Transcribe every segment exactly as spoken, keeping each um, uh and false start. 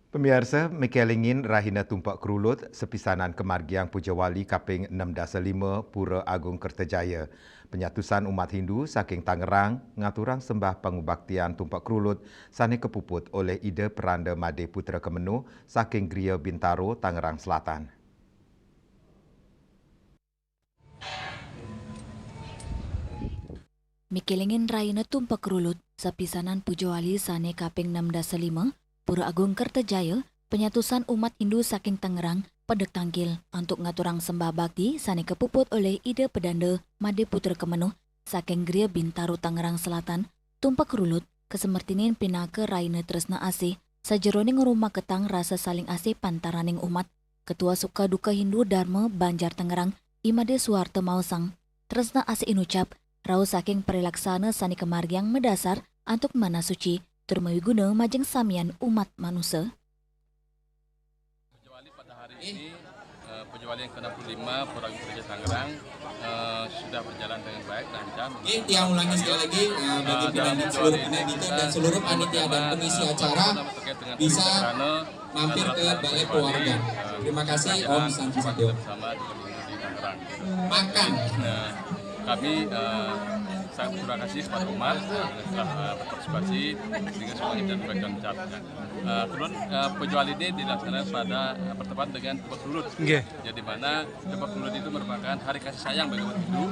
Pamiarsa, mikelingin rahina Tumpek Kerulut, sapisanan kamargiang Puja Wali kaping enam dasa lima Pura Agung Kertajaya. Panyatusan umat Hindu saking Tangerang ngaturang sembah pangubaktian Tumpek Kerulut sane kapuput olih Ida Peranda Made Putra Kemeno saking Griya Bintaro, Tangerang Selatan. Mikelingin rahina Tumpek Kerulut, sapisanan Puja Wali sane kaping enam dasa lima, Pura Agung Kertajaya, panyatusan umat Hindu saking Tangerang, pedek tangkil antuk ngaturang sembah bakti sane kapuput olih Ida Pedanda Made Putra Kemeno saking Griya Bintaro, Tangerang Selatan. Tumpek Kerulut kasemertinin pinaka rahina tresna asih, sajeroning ngrumaketang rasa saling asih pantaraning umat. Ketua Suka Duka Hindu Dharma Banjar Tangerang, I Made Suwarta maosang, tresna asih inucap rauh saking parilaksana sane kamargiang madasar antuk manah suci tur mawiguna majeng samian umat manusa. Puja Wali pada hari ini, eh, Puja Wali yang ke enam puluh lima Pura Agung Kertajaya Tangerang, eh, sudah berjalan dengan baik, lancar. Oke, tiang ulangi sekali lagi, eh, bagi eh, Penandu seluruh panitia dan seluruh panitia dan pengisi acara bisa mampir ke Balai Keluarga. Terima kasih, Om Santi Sadhu. Makan. Nah, kami, eh, sangat berterima kasih kepada umat, eh, telah, eh, berpartisipasi sehingga semuanya bisa memberikan ucapnya. Eh, kemudian, eh, Puja Wali ini dilaksanakan pada, eh, bertepatan dengan Tumpek Kerulut. Nggih. Jadi mana Tumpek Kerulut itu merupakan hari kasih sayang bagi umat Hindu,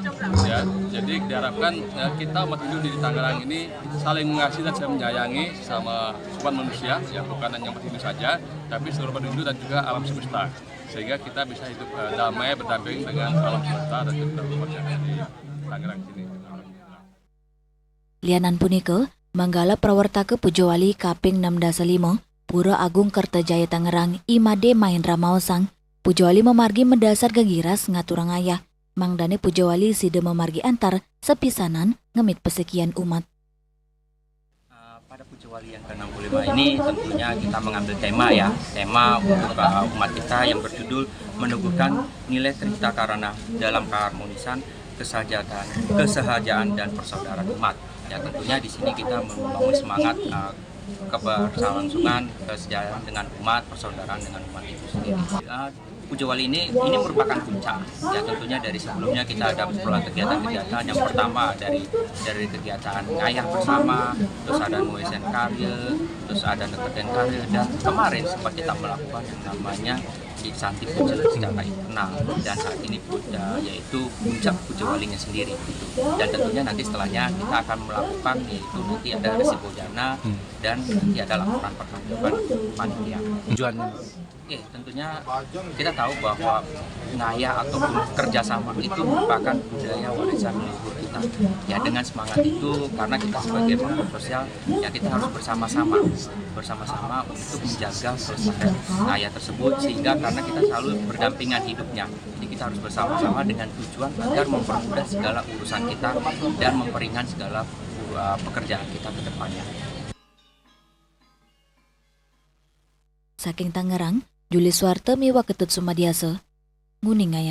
ya. Jadi diharapkan, eh, kita umat Hindu di Tangerang ini saling mengasihi dan saling menyayangi sama umat manusia, ya, bukan hanya umat Hindu saja, tapi seluruh umat Hindu dan juga alam semesta. Sehingga kita bisa hidup, eh, damai berdampingan dengan alam semesta dan juga umat yang di Tangerang sini. Lianan punika, manggala prawartaka Puja Wali kaping enam dasa lima, Pura Agung Kertajaya Tangerang, I Made Mahendra maosang, Puja Wali mamargi madasar gegiras ngaturang ayah, mangdane Puja Wali sida mamargi antar sapisanan ngemit pasekian umat. Eh, pada Puja Wali yang ke enam puluh lima ini tentunya kita mengambil tema, ya, tema untuk, eh, umat kita yang berjudul meneguhkan nilai Trihita Karana dalam keharmonisan kesahajaan, kesahajaan dan persaudaraan umat. Ya, tentunya di sini kita membangun semangat, eh, keberlangsungan kesejahteraan dengan umat, persaudaraan dengan umat itu sendiri. Eh, Puja Wali ini, ini merupakan puncak. Ya, tentunya dari sebelumnya kita ada beberapa kegiatan-kegiatan. Yang pertama dari, dari kegiatan ngayah bersama, terus ada nuesan karya, terus ada nekeden karya, dan kemarin sempat kita melakukan yang namanya di Santi Puja secara internal, dan saat ini pun, eh, yaitu puncak Puja Walinya sendiri gitu. Dan tentunya nanti setelahnya kita akan melakukan, yaitu nanti ada resi bojana dan nanti ada laporan pertanggungjawaban panitia. Tujuan. Oke, tentunya kita tahu bahwa ngayah ataupun kerjasama itu merupakan budaya warisan leluhur kita. Ya, dengan semangat itu, karena kita sebagai makhluk sosial, ya, kita harus bersama-sama, bersama-sama untuk menjaga kelestarian ngayah tersebut, sehingga karena kita selalu berdampingan hidupnya, jadi kita harus bersama-sama dengan tujuan agar mempermudah segala urusan kita dan memperingan segala, uh, pekerjaan kita ke depannya. Saking Tangerang, Juli Suwarta miwah Ketut Sumadiasa, nguningayang.